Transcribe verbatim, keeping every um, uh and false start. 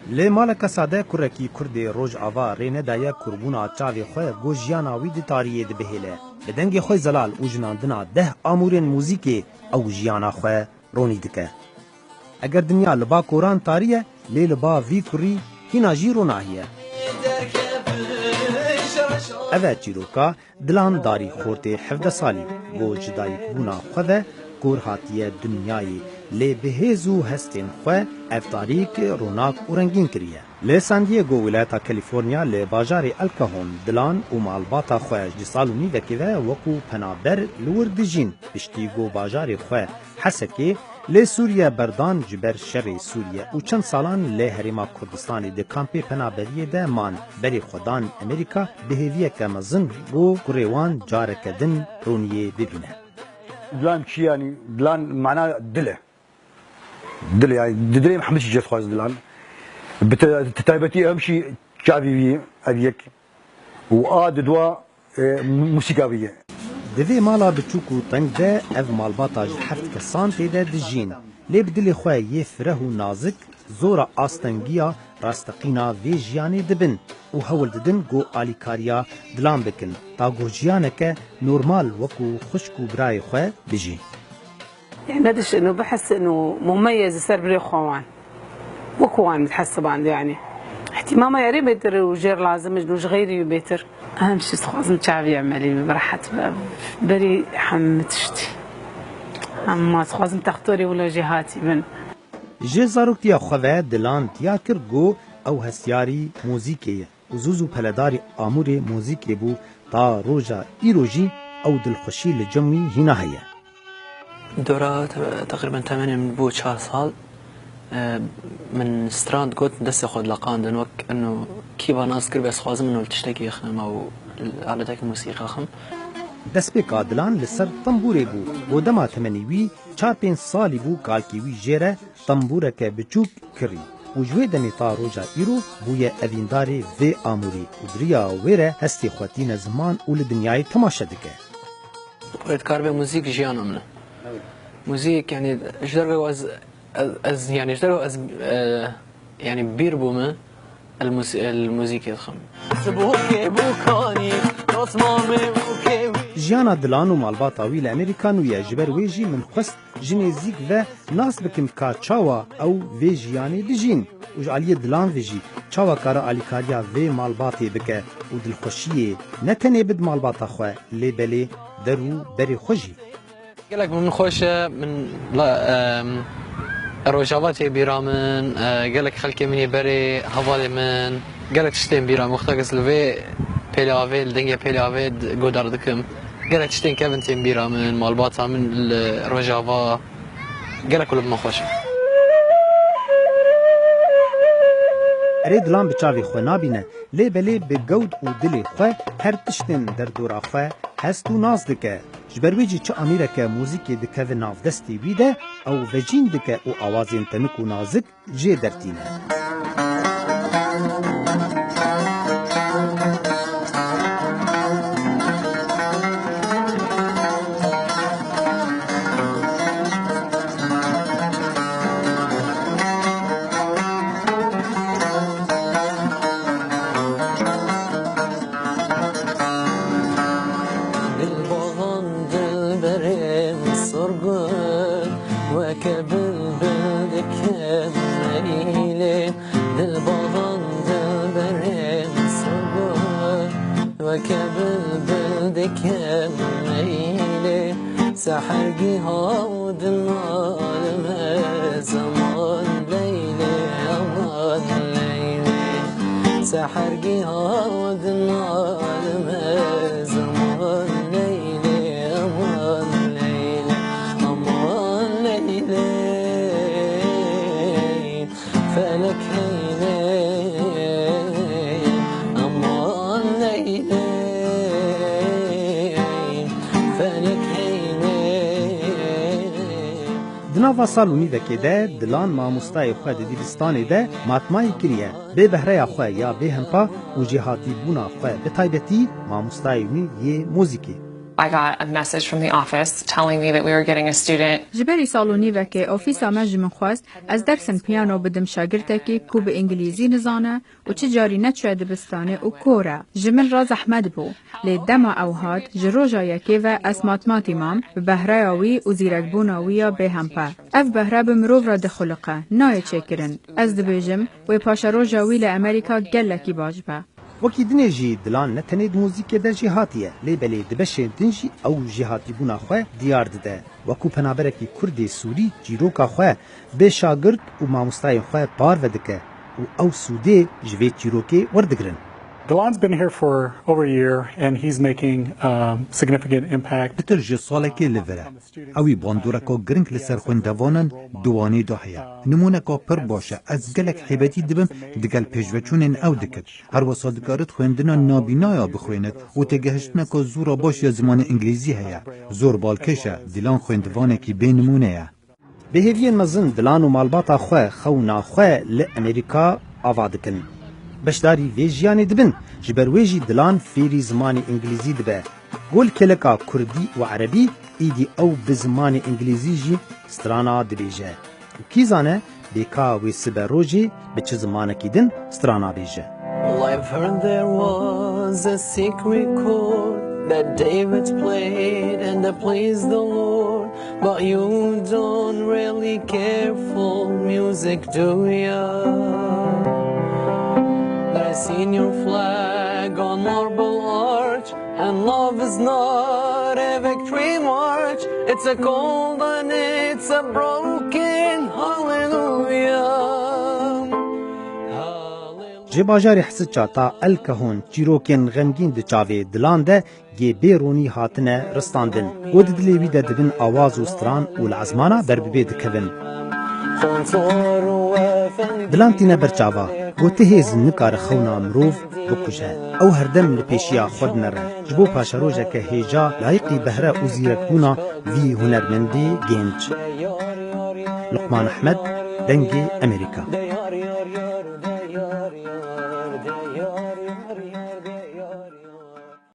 Lê maleke sade kurekî Kurdê Rojava rê nedaye kurbûna çavê xwe ku jiyana wî di tariyê dibihêle. Bi dengê xwe zelal û jinandina deh amûrên muzîkê ew jiyana xwe ronî dike. Eger dinya li ba koran tarî ye, lê li ba vî kurî hîna jî ronahiye. Ev e çîroka Dilan Darî Xortê hevdeh salî, ku ji dayikbûna xwe ve kor hatiye dinyayê, lê bi hêz û hestên xwe ev tarîk ronak û rengîn kiriye. Li San Diego, wîlayeta California, li bajarê El Cajon, Dilan û malbata xwe ji sal û nîvekê ve wekû penaber li wir dijîn. Piştî ku bajarê xwe Hesekê li Sûriye berdan, ji ber şerê Sûriye û çend salan li Herêma Kurdistanê di kampê penaberiyê de man, berê xwe dan Amerîka bi hêviyeke mezin ku kurê wan careke din roniyê bibîne. Dilan çi yanî? Dilan mana dil e. Dil e, yanî di dilê min hemû tişt jê dixwazin dilan. Bi te-, ti taybetî em jî çavî wî ev yek û a di dua, e, musîka wî ye. Di vê mala biçûk û teng de ev malbata ji heft kesan tê de dijîn. Lê bi dilê xwe yê fireh û nazik, zora astengiya rasteqîna vê jiyanê dibin û hewl didin ku alîkariya Dilan bikin, ta ku jiyaneke normal wekû xwişk û birayê xwe bijî. يعني ندش انه بحس انه مميز لسر بري خوان. وكوان متحسب عنده يعني. اهتمامه يا ريت بيتر وجير لازم انه غيري بيتر. اهم شيء خوازم شعبي عملي براحت بري حمتشتي. اما خوازم تختوري ولا جهاتي من. Ji zaroktiya xwe ve Dilan diyar kir ku ew hesyarî muzîkê ye û zû zû peledarî amûrê muzîkê bû, ta roja îro jî ew dilxweşî li cem wî hîna heye. Dora te-, teqrîben temenê min bû çar sal. E, min strand got, destê xwe dileqandin, wek eno kî ba nas kir, bes xwazim eno li tiştekî xim ew li aletekî musîqa xim. Destpêka Dilan li ser tembûrê bû. Ku dema temenî wî çar pênc salî bû, kalkî wî jê re tembûreke biçûk kirî û ji wê demê ta roja îro bûye evîndarê vê amûrî û di riya wê re hestê xwe tîne ziman û li dinyayê temaşe dike. Wê dikar be muzîk jiyana min e. Muzîk, yanî, ji derve ez, ez, ez, yanî, ji derve ez, e, yanî, bîr bûme, el muz-, el muzîkê dixim. Ji bo kê bû kanî, dosma me û kê wî. Jiyana Dilan û malbata wî li Amerîka nû ye, ji ber wê jî min xwest ji nêzîk ve nas bikim ka çawa ew vê jiyanê dijîn û ji aliyê Dilan ve jî çawa kare alîkariya vê malbatê bike û dilxweşiyê ne tenê bid malbata xwe, lê belê der û berê xwe jî. Gelek min xweş e, min la, em, Rojava tê bîra min, e, gelek xelkê min ê berê, hevalê min, gelek tiştên bîra min, wexta kes li vê pêlê avê, li dengê pêlê avê d-, godar dikim. Gelek tiştên kevin tên bîra min, malbata min li Rojava. Gelek kulib min xweş e. Erê Dilan bi çavê xwe nabîne, lê belê bi gewd û dilê xwe her tiştên derdora xwe hest û nas dike. Ji ber wê jî çi amîreke muzîkê dikeve nav destê wî de, ew vecîn dike û awazên tenik û nazik jê dertîne. Dilbaxan dilberên sorgun, weke bilbil dikim meylê. Dilbaxan dilberên sorgun, weke bilbil dikim meylê. Seher giha û dinalime, zeman leylê, aman leylê. Seher giha û dinalime, zeman leylê, aman leylê, aman leylê. Felek heylê, aman leylê. Felek heylê. Di nava sal û nîvekê de Dilan mamostayê xwe di dibistanê de matmayî kiriye. Bê behreya xwe ya bêhempa û jêhatîbûna xwe bi taybetî mamostayê wî yê muzîkê. I got a message from the office telling me that we were getting a student. Ji berî sal û nîvekê ofîsa me ji min xwest ez dersên piyano bidim şagirtekî ku bi îngilîzî nizane û çi carî neçûye dibistanê û kor e. Ji min re zehmet bû. Lê dema ew hat, ji roja yekê ve ez matmatî mam, bi behreya wî û zîrekbûna wî ya bêhempe. Ev behre bi mirov re dixuliqe, nayê çêkirin. Ez dibêjim, wê paşeroja wî li Amerîka gelekî baş be. Wekî dinê jî Dilan ne tenê di muzîkê de jî hatiye, lê belê di beşên din jî ew jêhatîbûna xwe diyar dide. Wekû penaberekî Kurdê Sûrî çîroka xwe bê şagirt û mamostayên xwe parve dike û ew sûdê ji vê çîrokê werdigirin. Dilan's been here for over a year and he's making um, significant impact. Pitir ji salekê li vir e. Ew ê bandoreka giring li ser xwendevanan di Wanê de heye. Nimûneka pir baş e. Ez gelek hêbetî dibim digel pêşveçûnên ew dikit. Her wesa dikarit xwendina nabîna ya bixwênit û têgehiştineka zû re baş ya zimanê îngilîzî heye. Zor balkêş e, Dilan xwendivanekî bê nimûne ye. Bi hêviyên mezin Dilan û malbata xwe xewna xwe li Amerîka ava dikin. Beşdarî vê jiyanê dibin, ji ber wê jî Dilan fêrî zimanê îngilîzî dibe. Ku li kêleka kurdî û erebî, îdî ew bi zimanê îngilîzî jî strana dibêje. Û kî zane, bê ka wê sibe rojê bi çi zimanekî din strana bêje. Well, I've heard there was a secret chord that David played and that pleased the Lord, but you don't really care for music, do you? I seen your flag on Marble Arch. And love is not a victory march, it's a cold and it's a broken hallelujah. Hallelujah. Ji bajarê Hisiça ta El Kahon çîrokên xemgîn di çavê Dilan de yê bê ronî hatine ristandin. Ku di dilê wî de dibin awaz û stran û li ezmana ber bi bê dikevin. Dilan tîne ber çava, ku ti hêz nikare xewna mirov bikuje. Ew herdem li pêşiya xwe dinere. Ji bo paşerojeke hêja layiqî behre û zîrekbûna vî hunermendê gênc. Luqman Ehmed, Dengê Amerîka.